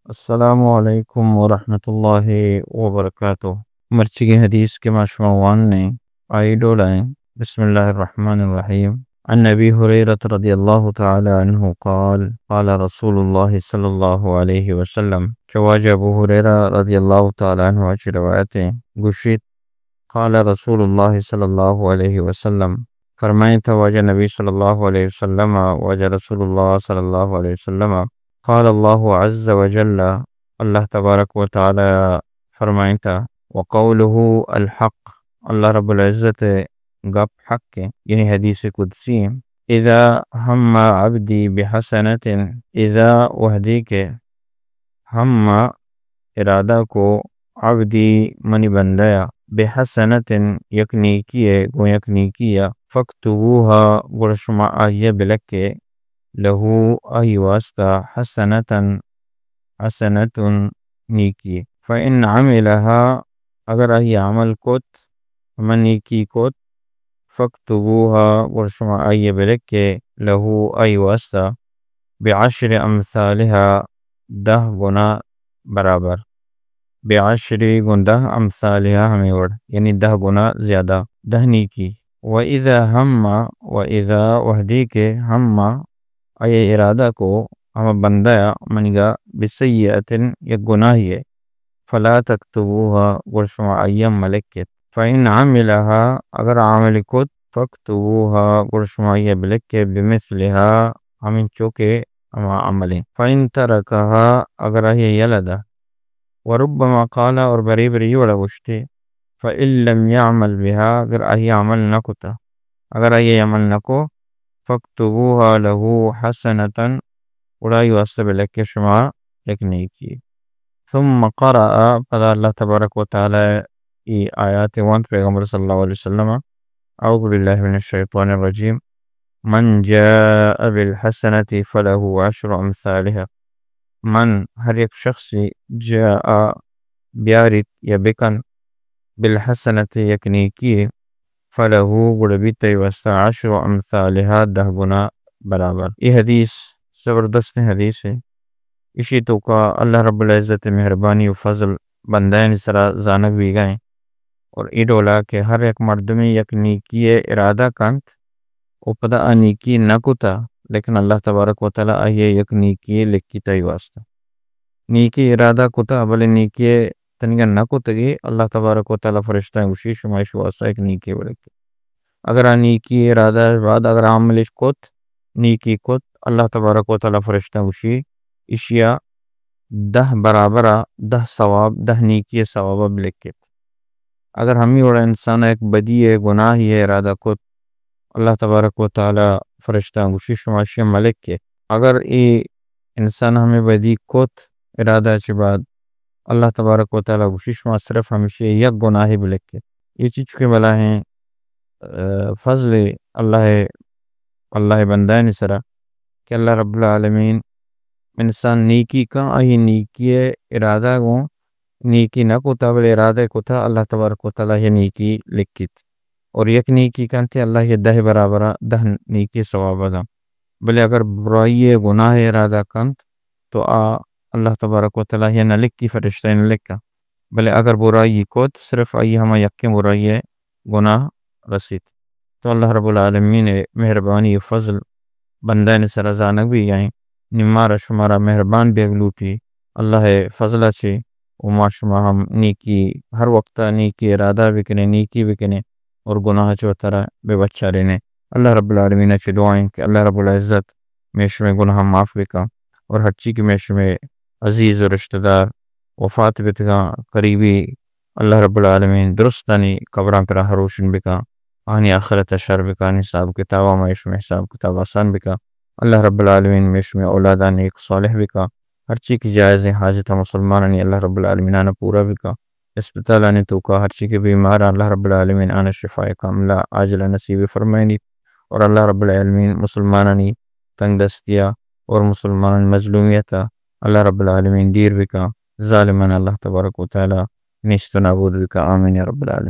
السلام علیکم ورحمۃ اللہ وبرکاتہ۔ مرچیگیں حدیث کہ ما شما وانیں، آئی ڈولا ایں۔ بسم اللہ الرحمن الرحیم۔ عن ابی ہریرہ رضی اللہ تعالی عنہ قال، قال رسول اللہ صلی اللہ علیہ وسلم، چہ واجہ ابو ہریرہ رضی اللہ تعالی عنہ چی روایت ایں، گوشیت، قال رسول اللہ صلی اللہ علیہ وسلم، فرمائیں تھا واجہ نبی صلی اللہ علیہ وسلم، واجہ رسول اللہ صلی اللہ علیہ وسلم، قال اللہ عز وجل، اللہ تبارک و تعالی فرمائیں تھا، وقوله الحق، اللہ رب العزت گپ حق ایں، یعنی حدیث قدسی ایں۔ اذا ہم عبدی بحسنۃ، اذا وہدے کہ ہم ارادہ کو عبدی منی بندہ ءَ بحسنۃ یک نیکی ءَ گوں یک نیکی ءَ فاکتبوها گڑا شما آئی ءَ بلکے لہو آئی واسطہ حسنۃ حسنۃ نیکی۔ فإن عملها اگر آئی عمل کت، ہما نیکی کت، فاکتبوها گڑا شما آئی ءَ بلکے لہو آئی واسطہ بعشر امثالها دہ گنا برابر۔ بعشر گوں دہ امثالها ہمے وڑ، یعنی دہ گنا زیادہ، دہ نیکی۔ و اذا ہم، و اذا وہدے کہ ہم آئی ارادہ کو ہما بندہ ءَ منیگا بسیئۃ یک گناہی ءَ، فلا تکتبوها گڑا شما آئی ءَ ملکت۔ فإن عملها اگر عمل کت، فاکتبوها گڑا شما آئی ءَ بلکے بمثلها ہمینچو کہ ہما عملیں۔ فإن ترکها اگر آئی ءَ یلہ دہ۔ وربما قال اور برے برے اے وڑا گوشتے، فإن لم يعمل بها اگر آئی عمل نہ کتا، اگر آئی عمل نہ کو، فاکتبوها له حسنۃ گڑا آئی واسطہ بلکے شما یک نیکی۔ ثم قرأ پدا اللہ تبارک و تعالی ای آیات وانت پیغمبر صلی اللہ علیہ وسلم، اعوذ باللہ من الشیطان الرجیم، من جاء بالحسنۃ فلہ عشر امثالها، من ہر یک شخص جاء بیاریت یا بکن بالحسنۃ یک نیکی، فلہ گڑا بیت آئی واسطہ عشر امثالها دہ گنا برابر۔ اے حدیث زبردستیں حدیث ہے۔ اشی توکا اللہ رب العزت مہربانی و فضل بندہانی سرا زانگ بیگا ہیں۔ اور اے ڈولا کہ ہر یک مردمی یک نیکی ارادہ کنت و پدا آ نیکی نہ کتا، لیکن اللہ تبارک و تعالی آئی یک نیکی لکھیت آئی واسطہ۔ نیکی ارادہ کتا، بلے نیکی تنیگا نہ کتگی، اللہ تبارک و تعالی فرشتہ گوشی، شما ایشی واسطہ یک نیکی بلکے۔ اگر آ نیکی ارادہ بعد اگر عملش کت، نیکی کت، اللہ تبارک و تعالی فرشتہ گوشی، اشیا دہ برابر دہ ثواب، دہ نیکی ثواب بلکت۔ اگر ہمی وڑا انسان یک بدی ہے، گناہی ہے، ارادہ کت، اللہ تبارک و تعالی فرشتہ گوشی، شما اشیا ملکے۔ اگر اے انسان ہمیں بدی کت، ارادہ چہ بعد اللہ تبارک و تعالی گوشی، شما صرف ہمیشی یک گناہی بلکے۔ یہ چیز چکے بلا ہیں، آ، فضل اللہ، اللہ بندہ نے سرا کہ اللہ رب العالمین انسان نیکی کن، آئی نیکی ارادہ گوں نیکی نہ کتا، بلے ارادہ کتا، اللہ تبارک و تعالی یہ نیکی لکھیت۔ اور یک نیکی کنتے اللہ یہ دہ برابر دہ نیکی ثواب دا۔ بلے اگر برائی گناہ ارادہ کنت تو آ اللہ تبارک و تعالی یہ نہ لکھی، فرشتہ نہ لکھا۔ بلے اگر برائی کت، صرف آئی ہما یکیں برائی گناہ رسیت۔ تو اللہ رب العالمین مہربانی و فضل بندہ نے سرا زانگ بیگائیں۔ نی مارا شمارا مہربان بیگ لوٹی اللہ فضل چے، و ما شما ہم نیکی، ہر وقتا نیکی ارادہ بکنے، نیکی بکنے اور گناہ چے وترا بے بچارنے۔ اللہ رب العالمین چے دعائیں کہ اللہ رب العزت میں شمے گناہ معاف بکا اور ہرچی کہ میں شمے عزیز و رشتہ دار وفات بتگاں، قریبی، اللہ رب العالمین درستانی قبراں پراہ روشن بکا، آنی آخرت شر بکا، آنی حساب کتاب، ما شمے حساب کتاب آسان بکا۔ اللہ رب العالمین میں شمے اولاداں نیک صالح بکا۔ ہرچی کہ جائزیں حاجت مسلمانانی اللہ رب العالمین آنا پورا بکا۔ اسپتالانی توکا ہرچی کہ بیمار اللہ رب العالمین آنا شفاء کاملہ عاجلہ نصیب فرمائنی۔ اور اللہ رب العالمین مسلمانانی تنگ دستیا اور مسلمانانی مظلومیتا اللہ رب العالمین دیر بکا۔ ظالمان اللہ تبارک و تعالی نیست و نابود بکا۔ آمین یا رب العالمین۔